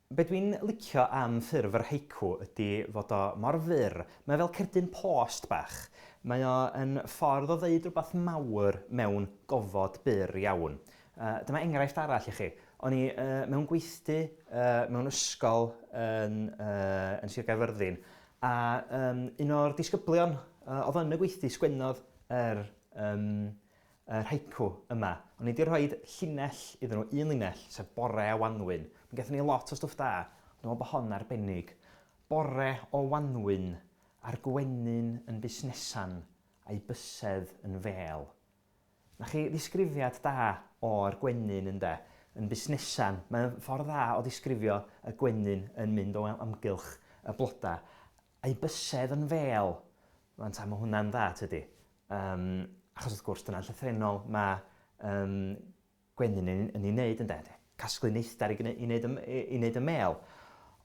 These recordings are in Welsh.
Be dwi'n licio am ffurf yr haiku ydy fod o mor fyr. Mae fel cerdyn post bach. Mae o yn ffordd o ddeud rhywbeth mawr mewn gofod byr iawn. Dyma enghraifft arall i chi. O'n i mewn gweithdy mewn ysgol yn, yn Sir Gaerfyrddin, a un o'r disgyblion oedd yn y gweithdy sgwennodd yr um, yr haiku yma. O'n i 'di rhoid llinell iddyn nhw, un linell, sef bore a wanwyn. Mi gaethon ni lot o stwff da, ond dwi'n meddwl bod hon arbennig. Bore o wanwyn, a'r gwenyn yn busnesan, a'i bysedd yn fêl. 'Na chi ddisgrifiad da o'r gwenyn ynde, yn busnesan. Mae'n ffordd dda o ddisgrifio y gwenyn yn mynd o amgylch y bloda. A'i bysedd yn fêl. Rwan ta, mae hwnna'n dda, tydi? Yym, achos wrth gwrs, dyna'n llythrennol mae yym, gwenyn yn, yn ei wneud, ynde? Casglu neithdar i, i, wneud y, i wneud y mêl.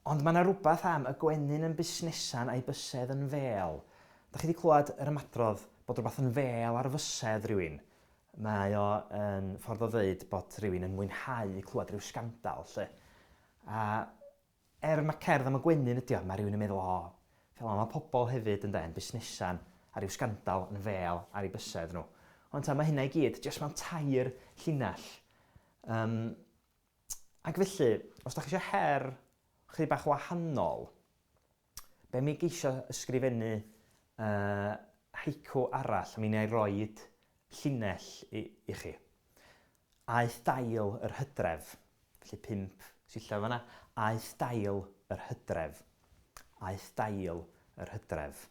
Ond mae yna rhywbeth am y gwenyn yn busnesan a'i bysedd yn fêl. Da chi wedi clywed yr ymadrodd bod rhywbeth yn fêl ar fysedd rhywun? Mae o yn ffordd o ddeud bod rhywun yn mwynhau clywed rhyw sgandal, 'lly. A Er ma' cerdd am y gwenyn ydi o, ma' rhywun yn meddwl o, fel 'na ma' pobol hefyd ynde, yn busnesan a rhyw sgandal yn fêl ar eu bysedd nhw. Ond ta, ma' hynna i gyd jyst mewn tair llinell. Yym, ac felly, os 'dach chi isio her chydig bach wahanol, be am i geisio ysgrifennu yy haiku arall, a mi wna i roid llinell i, i chi. Aeth dail yr hydref. Felly pump sillaf fan'na. Aeth dail yr hydref. Aeth dail yr hydref.